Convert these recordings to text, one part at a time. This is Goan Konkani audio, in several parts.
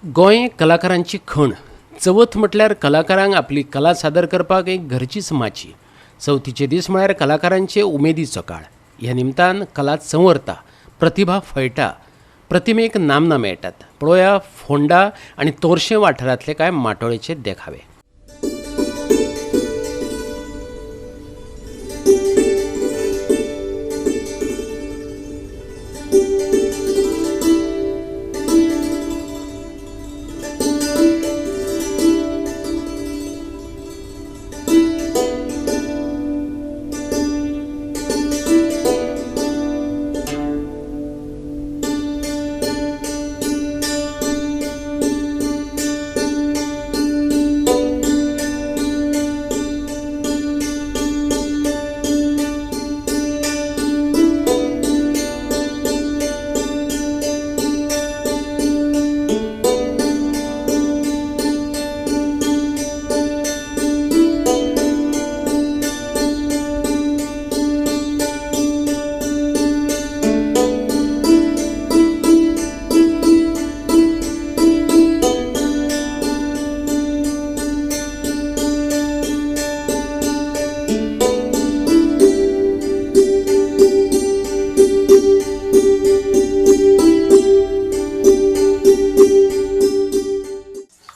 गोंय कलाकारांची खण. चवथ म्हटल्यार कलाकारांक आपली कला सादर करपाक एक घरचीच माची. चवथीचे दीस म्हळ्यार कलाकारांचे उमेदीचो काळ. ह्या निमतान कला चंवरता, प्रतिभा फळटा, प्रतिमेक नामना मेळटात. पळोवया फोंडा आनी तोरशें वाठारांतले कांय माटोळेचे देखावे.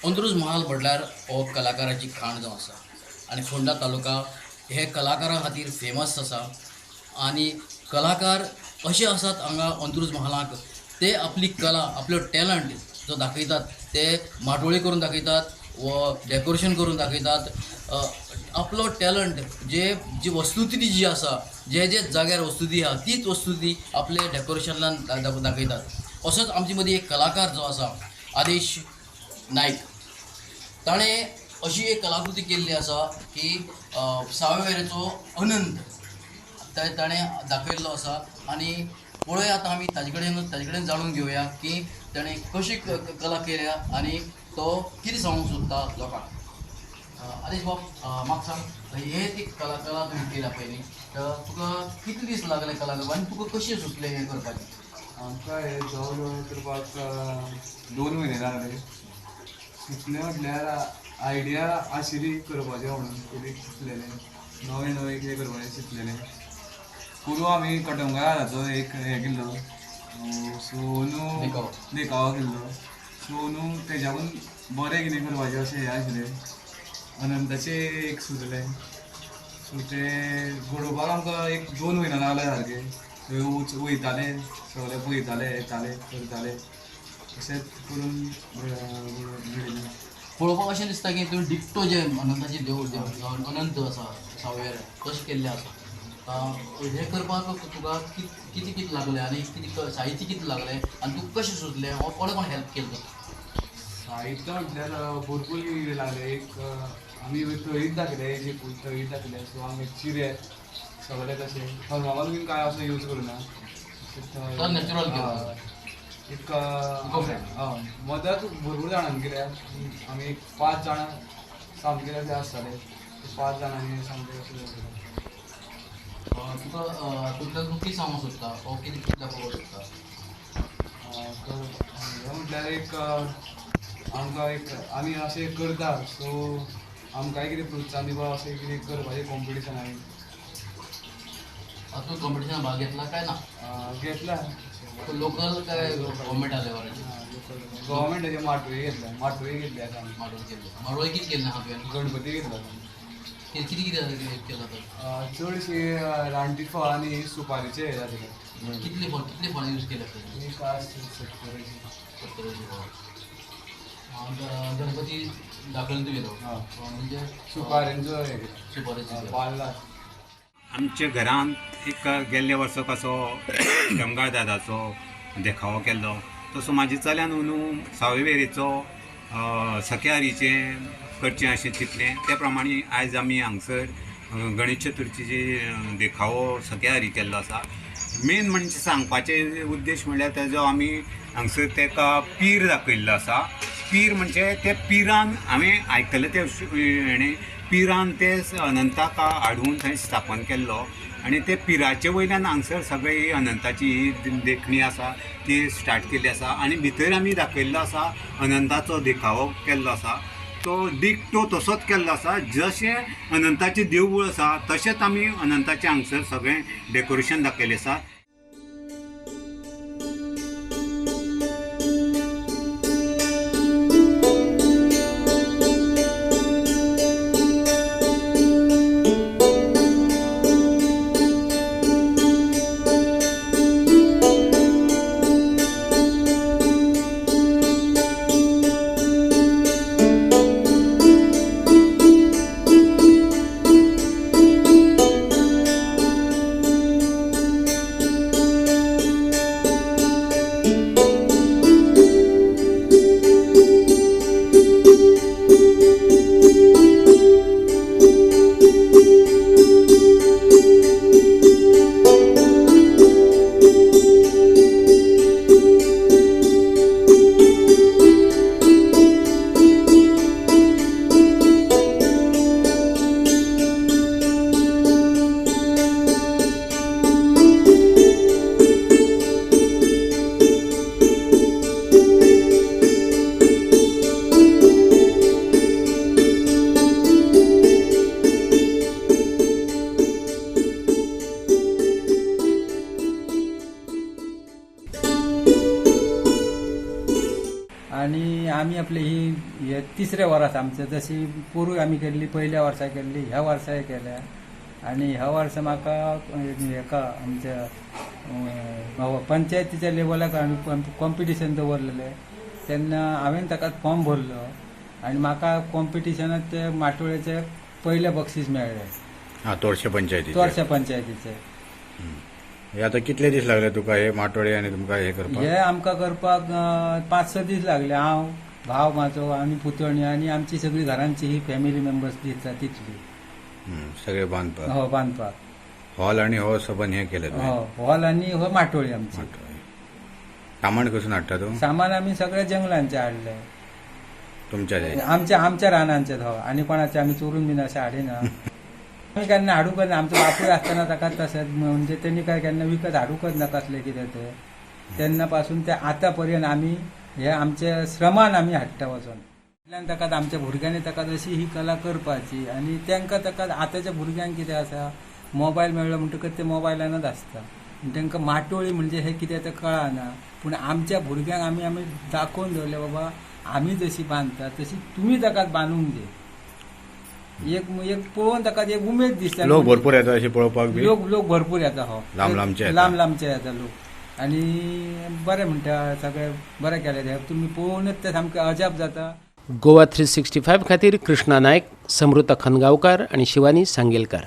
अंत्रुज महाल म्हणल्यार हो कलाकाराची खाण जावन आसा आनी फोंडा तालुका हे कलाकारां खातीर फेमस आसा आनी कलाकार अशे आसात हांगा अंत्रुज महालाक, ते आपली कला आपलो टॅलंट जो दाखयतात, ते माटोळी करून दाखयतात व डेकोरेशन करून दाखयतात. आपलो टॅलंट जे जी वस्तुस्थिती जी आसा, जे जे जाग्यार वस्तुती आहा तीच वस्तुती आपले डेकोरेशनान दाखयतात. असोच आमचे मदीं एक कलाकार जो आसा आदेश नायक, ताणें अशी एक कलाकृती केल्ली आसा की सावयवेरेचो अनंत ताणें दाखयल्लो आसा. आनी पळोवया आतां आमी ताजे कडेन जाणून घेवया की ताणें कशी कला केल्या आनी तो कितें सांगूंक सोदता लोकांक. आदेश बाब, म्हाका सांग, हे ती कला तुवें केल्या पयलीं, तर तुका कितले दीस लागले कला करपाक आनी तुका कशें सुचलें हें करपाचें? आमकां हें जवळ जवळ करपाक 2 म्हयने लागले. सुचलें म्हटल्यार आयडिया आशिल्ली करपाचें म्हणून, पयलीं चिंतलेलें नवें नवें कितें करपाचें चिंतलेलें. पोरूं आमी कटमगाळाचो एक हें केल्लो, सो अंदू देखावो केल्लो, सो अंदू तेज्याकून बरें कितें करपाचें अशें हें आशिल्लें. अनंताचें एक सुचलें, सो तें घडोवपाक आमकां एक 2 म्हयने लागले सारके. थंय वयताले, सगळे पळयताले, येताले, करताले, अशेंच करून घडयलें. पळोवपाक अशें दिसता की तुवें डिट्टो जे अनंताचे देवूळ अनंत आसा सावयवेरें तशें केल्लें आसा. हें करपाक तुका कितें कितें लागलें आनी कितें साहित्य कितें लागलें आनी तुका कशें सुचलें, हो कोणें कोणें हेल्प केलें तुका? साहित्य म्हटल्यार भरपूर कितें लागलें. एक आमी थळीच दाखयलें, जे थळीच दाखयलें, सो आमी चिरे सगळें तशें थर्माकोल बीन कांय असो यूज करुना, नॅचरल केलें. एक मदत भरपूर जाणांनी केल्या. आमी एक 5 जाणां सामके अशें आसताले, 5 जाणांनी सामकें अशें जातालें. तुका हातूंतल्यान तूं कितें सांगूंक सोदता, हो कितें कितें दाखोवपाक सोदता? हें म्हटल्यार एक आमकां एक आमी अशें करता, सो आमकांय कितें प्रोत्साहन दिवपाक अशें कितें करपाचें कॉम्पिटिशनांनी. तूं कॉम्पिटिशनान भाग घेतला काय ना? घेतला. लोकल काय गव्हर्मेंट लेवलाचेर? गव्हर्मेंटाचे माटोळी घेतल्या, माटोळी घेतली आतां आमी. माटोळी केल्ली. माटोळी कितें केल्लें आहा तुवें? गणपती घेतला. कितें कितें केलां तर? चडशी रानटी फळां आनी सुपारीचे हे जातले. कितली फळां यूज केल्या तुवें? एक 70 70 फळां. गणपती दाखयलो तुवें तो म्हणजे सुपारींचो हे केला, सुपारीचो पाल्ला. आमच्या घरांत एक गेल्ले वर्सा कसो कटमगाळ दादाचो देखावो केल्लो, तसो म्हाज्या चल्यान अंदू सावयवेरेचो सख्याहरीचें करचें अशें चिंतलें. त्या प्रमाणे आयज आमी हांगसर गणेश चतुर्थीचे देखावो सख्याहरी केल्लो आसा. मेन म्हणजे सांगपाचे उद्देश म्हणल्यार तेजो आमी हांगसर तेका पीर दाखयल्लो आसा. पीर म्हणजे ते पिरान हांवें आयकलें ते हेणें पिरान ते अनंताक हाडून थंय स्थापन केल्लो. आनी ते पिराचे वयल्यान हांगसर सगळे ही अनंताची ही देखणी आसा ती स्टार्ट केल्ली आसा आनी भितर आमी दाखयल्लो आसा अनंताचो देखावो केल्लो आसा, तो डिक्टो तसोच केल्लो आसा. जशें अनंताचें देवूळ आसा तशेंच आमी अनंताचें हांगसर सगळें डेकोरेशन दाखयलें आसा. आनी आमी आपले ही हे तिसऱ्या वर्स आमचें, जशी पोरूं आमी केल्ली, पयल्या वर्सा केल्ली, ह्या वर्साय केल्या. आनी ह्या वर्सा म्हाका हेका आमच्या पंचायतीच्या लेवलाक आमी कॉम्पिटिशन दवरलेलें तेन्ना हांवें ताका फॉर्म भरलो आनी म्हाका कॉम्पिटिशनात ते माटोळेचें पयलें बक्षीस मेळ्ळें. हां, तोरशे पंचायतीचें. तोरशे पंचायतीचें. हे आतां कितले दीस लागले तुका हे माटोळे आनी तुमकां हे करपाक? हे आमकां करपाक 5-6 दीस लागले. हांव, भाव म्हाजो आनी पुतणी आनी आमची सगळी घरांची ही फॅमिली मेंबर्स दिसता तितली. सगळे बांदपाक. हो, बांदपाक. हॉल आनी हो सबन हे केले तुवें? हो, हॉल आनी हो माटोळी आमची. सामान कसून हाडटा तूं? सामान आमी सगळे जंगलांचे हाडले. तुमच्या आमच्या आमच्या रानांचे. हो, आनी कोणाचे आमी चोरून बीन अशें हाडिना. आमी केन्ना हाडूंकच ना. आमचो बापूय आसतना ताका तशें म्हणजे तेणी काय केन्ना विकत हाडूंकच ना कसलें कितें तें. तेन्ना पासून ते आतां पर्यंत आमी हे आमचे श्रमान आमी हाडटा वचोन. इतल्यान ताका आमच्या भुरग्यांनी ताका अशी ही कला करपाची. आनी तांकां ताका आतांच्या भुरग्यांक कितें आसा, मोबायल मेळ्ळो म्हणटकच ते मोबायलानच आसता, तांकां माटोळी म्हणजे हें कितें तें कळना. पूण आमच्या भुरग्यांक आमी आमी दाखोवन दवरलें, बाबा आमी जशी बांदता तशी तुमी ताका बांदूंक जाय. एक एक पळोवन ताका एक उमेद दिसता. लोक भरपूर येता अशें पळोवपाक बी? लोक भरपूर येता. हो, लांब लांबचे लांब लांबचे येता लोक. आनी बरें म्हणटा, सगळें बरें केलें तुमी पळोवनच तें सामकें अजाप जाता. गोवा 365 खातीर कृष्णा नायक, समृता खनगांवकार आनी शिवानी सांगेलकार.